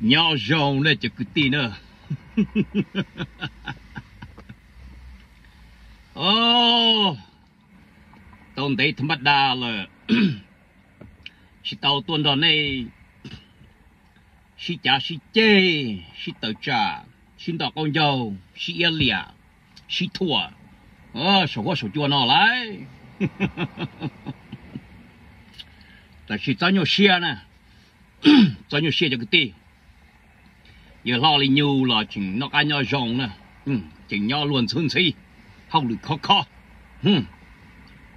Nyob zoo nej cov kwv tij na. Os, tau ntev tham ma da lawm, tsis tau tuaj nrog nej sib cav sib ceg, sib tawm tsam, sib nto qaub ncaug, sib iab liam, sib thuam saum huab saum cua no lauj. Tab sis txhob nyuaj siab na, txhob nyuaj siab cov kwv tij. Yawg Hlob Lis Nyug los tseem noj qab nyob zoo na, tseem nyob luag ntxhwb ntxhib, hauj lwm khov kho.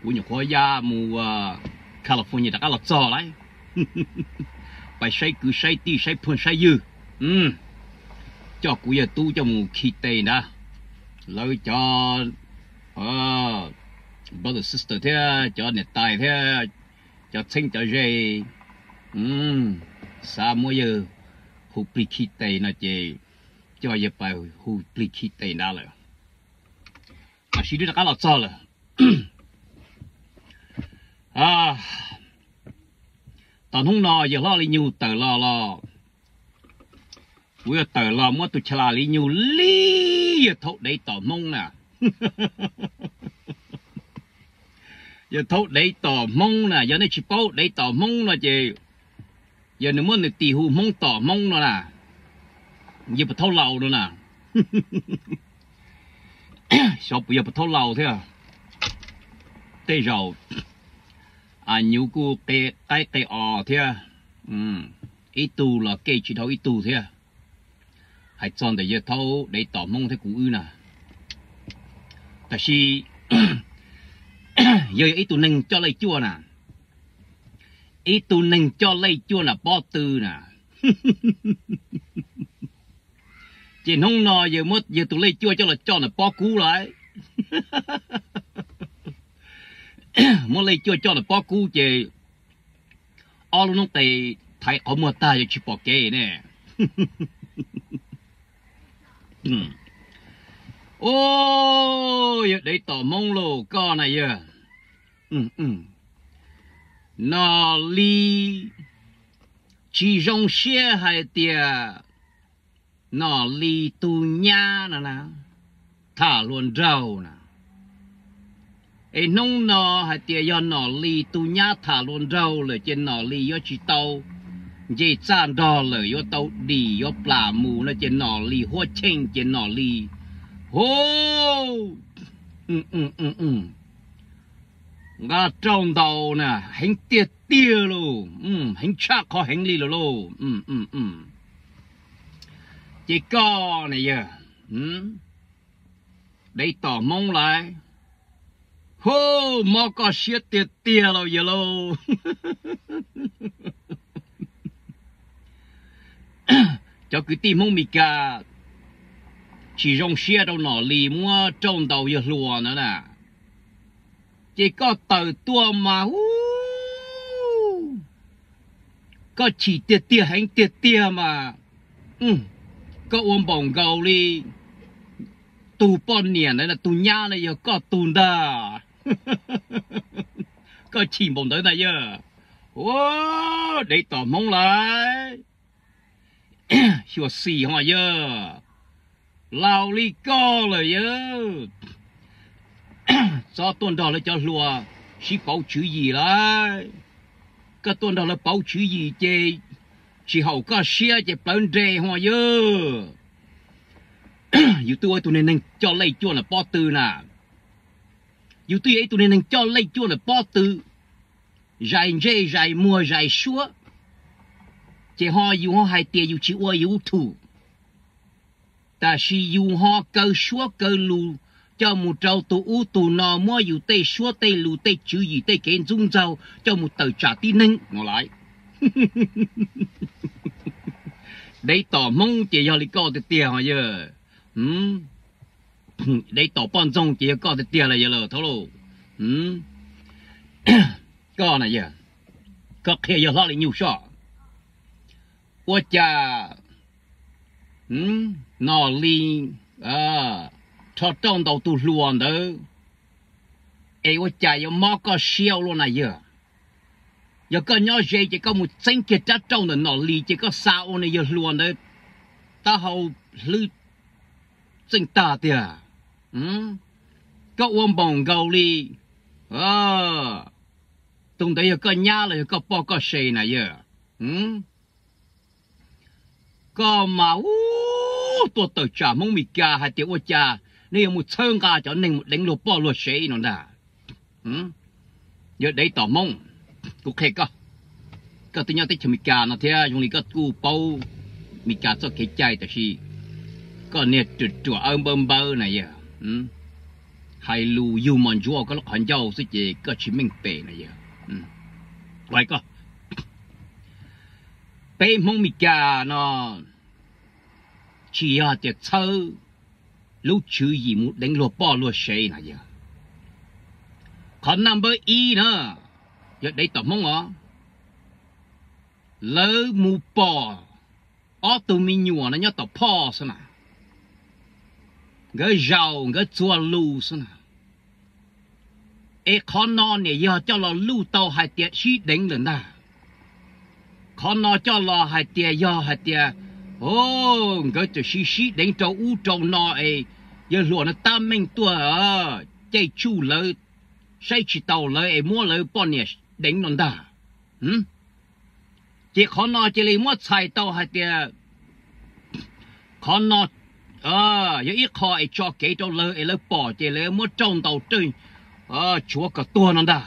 Kuv nyuam qhuav ya mus California rov qab los txog lauj, pais saib kwv saib tij saib phooj saib ywg, coj kuv yawg tub coj mus khi tes ntag. Lawv cov brother sister thiab cov niam tais thiab cov txheeb cov ze xav muab yawg hu plig khi tes no ces coj yawg pais hu plig khi tes ntag lawm. Tab sis twb rov qab los txog lawm. Tom hnub no yawg Hlob Lis Nyug tawm los los kuv yuav tawm los muab tus cha las Lis Nyug li yawg thaub dev tom Hmoob na. Yawg thaub dev tom Hmoob na, yog nej tsis paub dev tom Hmoob no ces yog nws muab nws tis hu Hmoob tom Hmoob no na, yawg puas thaub laus no na. Xyov puas yog puas thaub laus thiab. Tej zaum nyuv kuj qe qaib qe os thiab, ib tug los kev tsis dhau ib tug thiab. Hais txog ntawm yawg thaub dev tom Hmoob thiab kuv wb na, tab sis yawg yog ib tug neeg coj lej cuaj na, ib tug neeg coj lej cuaj na pob tw na. Ces hnub no yawg muab yawg tus lej cuaj coj los coj ntawm pob kub lawm. Muab lej cuaj coj ntawm pob kub ces ob lub noob qes thaiv qhov muag tag yawg tsis pom kev ne. Os, yawg dev tom Hmoob lauj, koj na yawg. Nom Lis tsis zoo siab hais tias Nom Lis tus nyab no na tham hluas nraug na. Es hnub no hais tias yog Nom Lis tus nyab tham hluas nraug lawm ces Nom Lis yuav tsis tau nce txaj nrog lawm, yuav tau dim yuav plam mus no ces Nom Lis huab cheej ces Nom Lis hu nqa rau ntaus na heev tiag tiag lauj, heev tshaj qhov heev li lawm lauj. Ces koj na yawg, dev tom Hmoob lauj, hu, mob koj siab tiag tiag lauj yawg lauj. Cov kwv tij Hmoob Mes Kas tsis zoo siab rau Nom Lis muab rau ntaus yawg hluas ntawd na, ces koj tawm tuaj mas hu, koj chim tiag tiag heev tiag tiag mas, koj ua npaum nkaus li tus poj niam ntawd tus nyab na yog koj tug ntag. Koj chim npaum ntawd ntag yawg. Ua, dev tom Hmoob lauj, xyuam xim ho yawg, laus li koj lawm yawg, txhob tuaj nrog lawv cov hluas sib pauv tswv yim lauj. Koj tuaj nrog lawv pauv tswv yim ces tsis haum koj siab ces plawv nres ho yawg. Yus twb ua ib tug neeg coj lej cuaj ntawm pob tw na, yus twb yog ib tug neeg coj lej cuaj ntawm pob tw, zais ntsej zais muag zais suab, ces ho yus ho hais tias yus tsis ua YouTube, tab sis yus ho kaw suab kaw lus coj mus rau tus ub tus no, muab yus tej suab tej lus tej tswv yim tej kev ntxub ntxaug coj mus tawm tsam tib neeg no lauj. Dev tom Hmoob ces yog li koj tiag tiag ho yawg. Dev tom poj ntxoog ces yog koj tiag tiag lawm yawg laus thaub lauj. Koj na yawg, koj qhia yawg hlob Lis Nyug soj, ua cas Nom Lis rho rauj ntaus tus hluas ntawd, es ua cas yuav mob koj siab ua luaj na yawg? Yog koj nyob ze ces koj mus txeeb kiag rab rauj ntawm Nom Lis ces koj xa ua nws yawg hluas ntawd taub hau hlwb txeej tag tiag. Koj ua npaum nkaus li tus ntawd yog koj nyab los yog koj poj koj se na yawg. Koj mas ub, tuaj tawm tsam Hmoob Mes Kas hais tias ua cas nej yuav mus txhawb nqa cov neeg mus deev luag poj luag sev no ntag. Yog dev tom Hmoob, kuv qhia koj, koj twb nyob teb chaws Mes Kas no thiab zoo li koj kuj paub Mes Kas txoj kev cai tab sis koj niag ruam ruam awb npawb npawb na yawg, hais lus yug mos ntsuav koj lub qhov ncauj xwb ces koj tsis meej pem na yawg. Peb Hmoob Mes Kas no tsis yog tias txhawb lub tswv yim mus deev luag poj luag sev na yawg. Qhov number ib na, yog dev tom Hmoob os, lawv mus pom ob tug me nyuam no nyob tom phoj xwb na, nkawd zaum nkawd txuag lus xwb na. Es qhov no niam yog coj los luj tau hais tias sib deev lawm ntag. Qhov no coj los hais tias yog hais tias, o, nkawd tam sim sib deev rau ub rau no es yawg hluas no tab meeg tuaj caij tsuj lawv, saib tsis taus lawv es muab lawv poj niam deev no ntag. Ces qhov no cia li muab txhais tau hais tias qhov no yog ib qho es tso kev rau lawv es lawv pom ces lawv muab rauj ntaus tshuav kom tuag no ntag.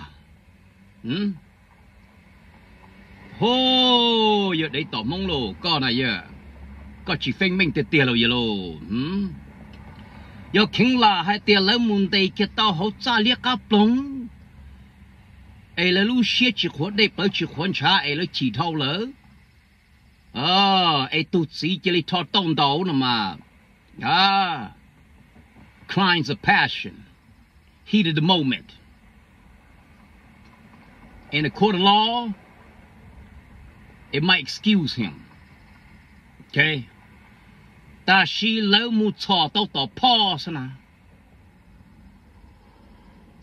Ho, yog dev tom Hmoob lauj koj na yawg, koj tsis feeb meej tiag tiag lauj yawg lauj. Yog kheev lam hais tias lawv mus ntes kiag tau hauv txaj liab qab ploog es lawv lub siab tsis qhuav dej plawv tsis qhuav ntshav es lawv chim dhau lawm es tus txiv cia li rho tauj ntaus no mas, crimes of passion, heat of the moment, and the court of law, it might excuse him. Tab sis lawv mus txhom tau tom phoj xwb na,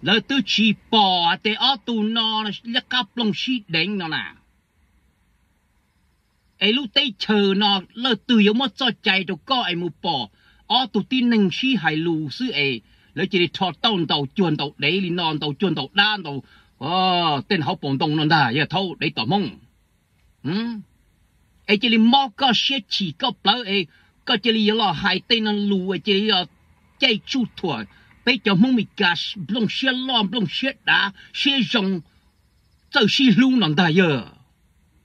lawv twb tsis pom hais tias ob tug no liab qab ploog sib deev no na. Es lub teb chaws no leej twg yuav muab txoj cai rau koj es mus pom ob tug tib neeg sib hais lus xwb es lawv cia li rho tauj ntaus cuag ntaus dev li no, ntaus cuag ntaus dab ntaus tej hauv paus ntoo no ntag yawg thaub dev tom Hmoob. Es cia li mob koj siab chim koj plawv es koj cia li yuav los hais tej no lus es cia li los caij tsuj thuam peb cov Hmoob Mes Kas nplooj siab loj nplooj siab dav siab zoo txawj sib hlub no ntag yawg.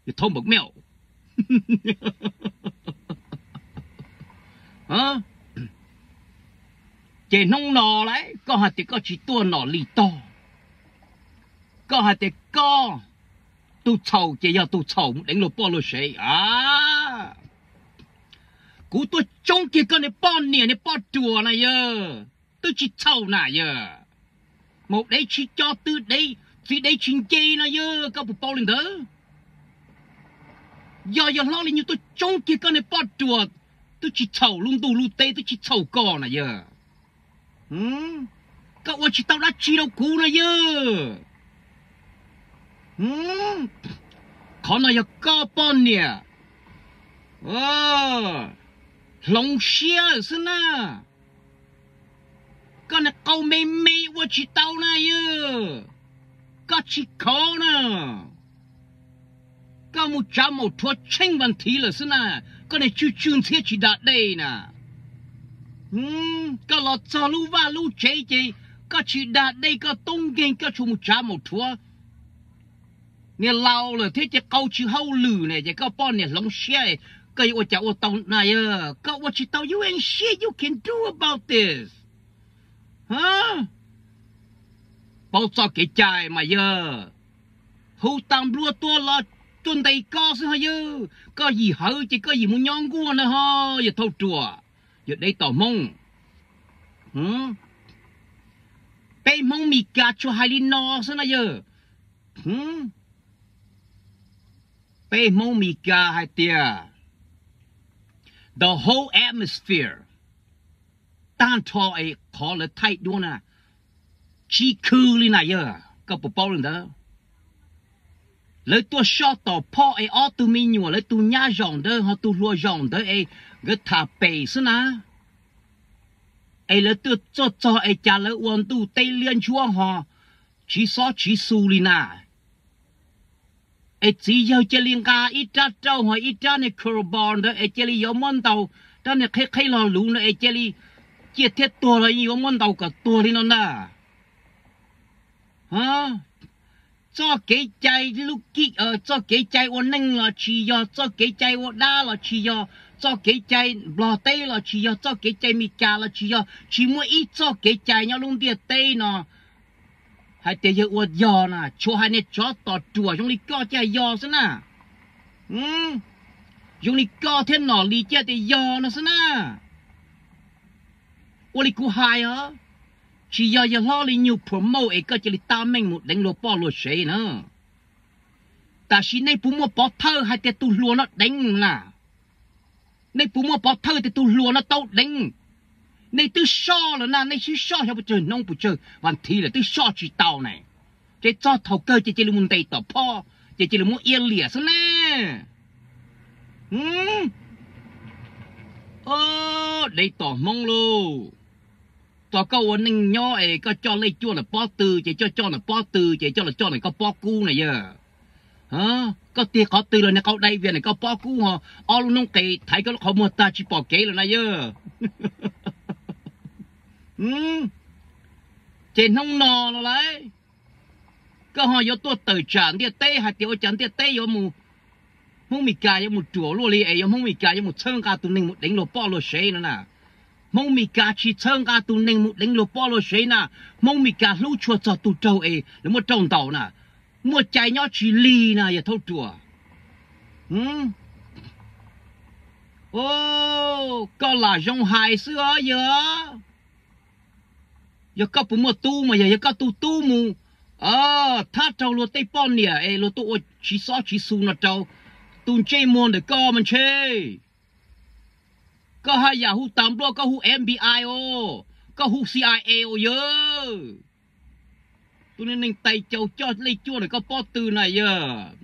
Yawg thaub npaum mej, ces hnub no lawm koj hais tias koj tsis tuaj Nom Lis tog, koj hais tias koj tus txhaum ces yog tus txhaum mus deev luag poj luag sev a. Kuv tuaj tsoob kiag koj niag poj niam niag poj ruam na yawg, twb tsis txhaum na yawg. Maum dev tsis co tw dev, txiv dev tsis nce no yawg, koj puas paub li ntawd? Yog yog hlob li nyuag tuaj tsoob kiag koj niag poj ruam, twb tsis txhaum lub ntuj lub teb, twb tsis txhaum koj na yawg. Koj ua tsis tau dab tsi rau kuv no yawg. Qhov no yog koj poj niam hloov siab xwb na. Koj niag qau me me ua tsis tau na yawg, koj tsis khov na. Koj mus tsav maum rhuav tsheej vas thiv lawm xwb na, koj niag tswj tswj ntxhiab tsis da dej na. Koj los txog lub vaj lub tsev ces koj tsis da dej, koj tub nkeeg koj tsuas mus tsav maum rhuav. Niag laus lawm thiab ces qau tsis hauj lwm ne, ces koj poj niam hloov siab, koj yuav ua cas ua tau na yawg? Koj ua tsis tau, you ain't shit you can do about this. Paub txoj kev cai mas yawg, hu tas nplua tuaj los tuaj ntes koj xwb ho yawg. Koj yim hawv ces koj yim mus nyob nkuaj na ho yawg thauj ruam, yawg dev tom Hmoob. Peb Hmoob Mes Kas tsuas hais li no xwb na yawg. Peb Hmoob Mes Kas hais tias the whole atmosphere, tag nrho es qhov lawv thaij duab na, tsis khw li na yawg, koj puas paub li ntawd? Lawv tuaj soj tom phoj es ob tug me nyuam lawv tus nyab zaum ntawd ho tus hluas zaum ntawd es nkawd tham pem xwb na. Es lawv tuaj txog es cas lawv ua ntuj teb liab ntsuab ho tsis xob tsis xu li na. Es txiv yawg cia li nqa ib rab rauj ho ib rab niag curveball ntawd es cia li yuav muab ntaus, rab niag qheb qheb log luv ntawd es cia li ciaj thiab tuag los yeej yuav muab ntaus kom tuag li no ntag. Txoj kev cai lub kij, txoj kev cai ua neej los tsis yog, txoj kev cai ua dab los tsis yog, txoj kev cai Nplog teb los tsis yog, txoj kev cai Meskas los tsis yog, tsis muaj ib txoj kev cai nyob lub ntiaj teb no hais tias yawg ua yog na. Tshuav hais niag tsov tom ruam zoo li koj cia yog xwb na. Zoo li koj thiab Nom Lis cia tias yog no xwb na. Ua li kuv hais os, tsis yog yawg hlob Lis Nyug promote es koj cia li tab meeg mus deev luag poj luag sev na. Tam sim nej puas muaj pov thawj hais tias tus hluas no deev na? Nej puas muaj pov thawj tias tus hluas no tau deev? Nej twb soj lawm na, nej sib soj xyov puas tsawg hnub puas tsawg vas thiv lawm twb soj tsis tau ne. Ces txog thaum kawg ces cia li mus ntes tom phoj ces cia li muab iab liam xwb ne. Dev tom Hmoob lauj, tos koj ua neej nyob es koj coj lej cuaj ntawm pob tw ces coj coj ntawm pob tw ces coj los coj ntawm koj pob kub na yawg. Koj tig qhov twg los niag qau dai vias ntawm koj pob kub ho ob lub noob qes thaiv koj lub qhov muag tag tsis pom kev lawm na yawg. Ces hnub no los lawm, koj ho yuav tuaj tawm tsam ntiaj teb hais tias ua cas ntiaj teb yuav mus, Hmoob Mes Kas yuav mus ruam luaj li es yuav Hmoob Mes Kas yuav mus txhawb nqa tus neeg mus deev luag poj luag sev no na. Hmoob Mes Kas tsis txhawb nqa tus neeg mus deev luag poj luag sev na. Hmoob Mes Kas hlub tshua txog tus raug es lawv muab rauj ntaus na. Muaj cai nyob tsis lig na yawg Thaub Ruam. Koj lam zoo hais xwb os yawg. Yog koj puas muaj tub mas yog, yog koj tus tub mus thab raug luag tej poj niam es luag tuaj ua tsis xob tsis xu no rau tus ntsej muag ntawm koj mas ntshe. Koj haj yam hu tas npluaj, koj hu F B I os, koj hu C I A os yawg. Tus neeg tais caus coj lej cuaj ntawm koj pob tw na yawg.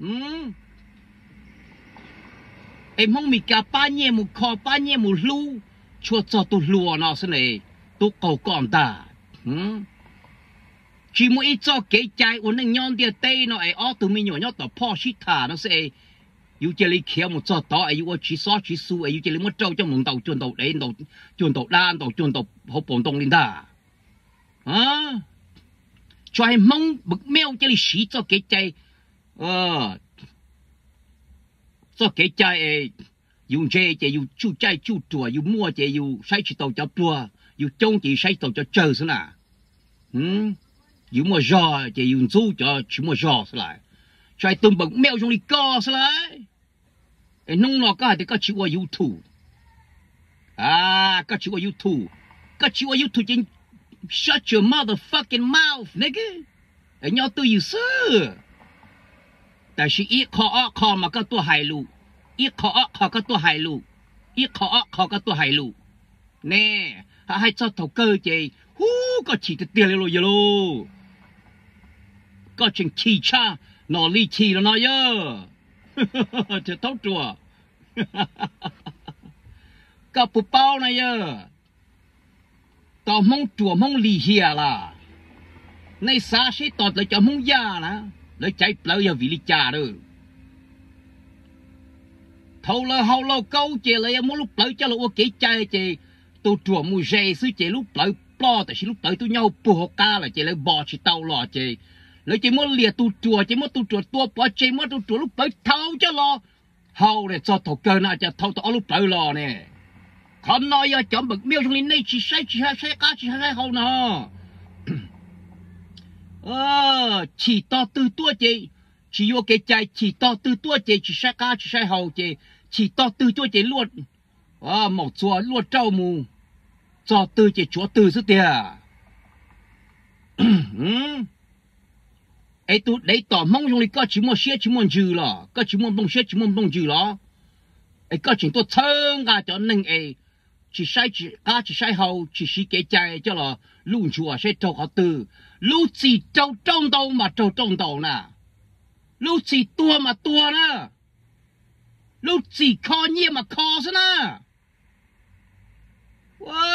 Es Hmoob Mes Kas pab nyiaj mus kho pab nyiaj mus hlub tshua txog tus hluas no xwb ne, tub qaug koj ntag. Tsis muaj ib txoj kev cai ua neej nyob ntiaj teb no es ob tug me nyuam nyob tom phoj sib tham no xwb es yus cia li khiav mus txog tod es yus ua tsis xob tsis xu es yus cia li muab rauj coj mus ntaus cuag ntaus dev, ntaus cuag ntaus dab, ntaus cuag ntaus hauv paus ntoo li ntag. Tsuas hais Hmoob Npam Mej cia li siv txoj kev cai, txoj kev cai es yus ntse ces yus tsuj caij tsuj ruam, yus muaj ces yus saib tsis taus cov pluag, yus coob ces yus saib tsis taus cov tsawg xwb na. Yus muaj zog ces yus ntxub cov tsis muaj zog xwb lawm. Tsuas hais tus Npam Mej zoo li koj xwb lawm. Es hnub no koj hais tias koj tsis ua YouTube, koj tsis ua YouTube, koj tsis ua YouTube ces shut your motherfucking mouth nigga, nyob twj ywm xwb. Tab sis ib qho ob qho mas koj tuaj hais lus, ib qho ob qho koj tuaj hais lus, ib qho ob qho koj tuaj hais lus ne. Hais txog thaum kawg ces hu, koj chim tiag tiag li lauj yawg lauj. Koj tseem chim tshaj Nom Lis chim los no yawg. Thaub Ruam, koj puas paub na yawg, tos Hmoob ruam Hmoob lim hiam las. Nej xav seb tos lawv cov Hmoob Yaj na, lawv caiv plawv yog vim li cas lawm? Thaum lawv haus lauj kaub ces lawv yuav muab lub plawv coj los ua kev cai ces tus ruam mus ze xwb ces lub plawv ploj, tab sis lub plawv twb nyob hauv puag hauv qab lawm ces lawv npo tsis tau los ces lawv ces muab liam tus ruam ces muab tus ruam tua pov tseg, muab tus ruam lub plawv thau coj los haus ne. Txog thaum kawg no cas thau tau ob lub plawv los ne? Qhov no yog cov Npam Mej zoo li nej tsis saib, tsis saib qab tsis saib hau no. Chim tog twg tuaj ces tsis yuav kev cai, chim tog twg tuaj ces tsis saib qab tsis saib hau ces chim tog twg tuaj ces luaj, maum txuas luaj rauj mus, txog twg ces tsuav twg xwb tiag. Es tus dev tom Hmoob zoo li koj tsis muaj siab tsis muaj ntsws los? Koj tsis muaj nplooj siab tsis muaj nplooj ntsws los? Es koj tseem tuaj txhawb nqa cov neeg es tsis saib qab tsis saib hau, tsis siv kev cai coj los luj ntsuas saib raug qhov twg. Lub txim raug raug ntaus mas raug raug ntaus na. Lub txim tuag mas tuag na, lub txim kho nyiaj mas kho xwb na. Ua,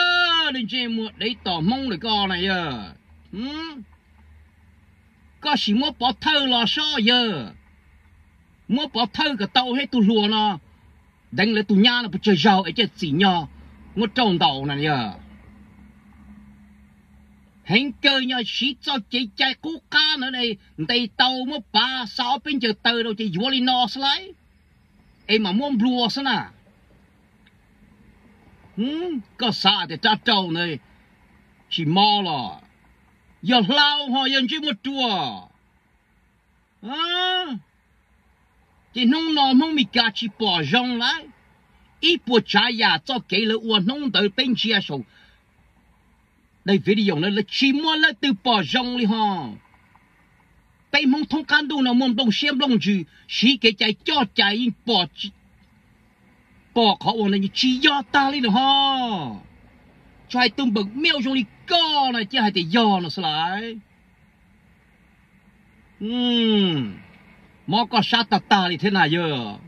ntsej muag dev tom Hmoob lawm koj na yog. Koj sim muab pov thawj los sob yawg, muab pov thawj kom tau thiab tus hluas no deev lawv tus nyab no pes tsawg zaug es coj txim nyog muab rauj ntaus na yog. Heev kawg, nyog siv txoj kev cai qub qab na, ntes tau muab pav xa ob peb ncaws taw rau ces yuav li no xwb lauj, es mam muab nplua xwb na. Koj xav tias rab rauj ntawd tsis mob los? Yog hlau ho yog ntsej muag ruam. Ces hnub no Hmoob Mes Kas tsis pom zoo lawm, ib puas tsav yam txoj kev lawv ua hnub ntawd peb ntsia saum daim video na lawv tsis muaj leej twg pom zoo li ho. Peb Hmoob thoob qab ntuj no muaj nplooj siab nplooj ntsws, siv kev cai coj cai yeej pom, pom qhov uas ntawd tsis yog tag li no ho. Tsuas hais tus npeem miauj zoo li koj no cia hais tias yog no xwb lauj. Mob koj sab tag tag li thiab na yog.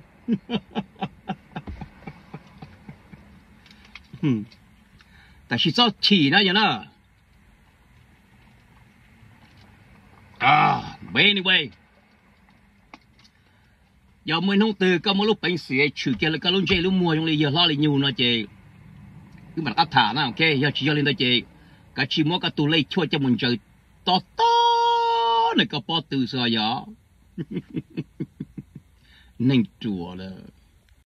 Tam sim txhob chim na yog na. Anyway, yog muaj ib hnub twg koj muaj lub peev xwm tshwm kiag koj lub ntsej lub muag zoo li yawg hlob li nyug no ces wb mam rov qab tham na, ok? Yog tsis yog li ntawd ces kav tsij muab koj tus lej chua coj mus ntsaws tob tob nws koj pob tw xwb os yog. Neeg ruam lawm.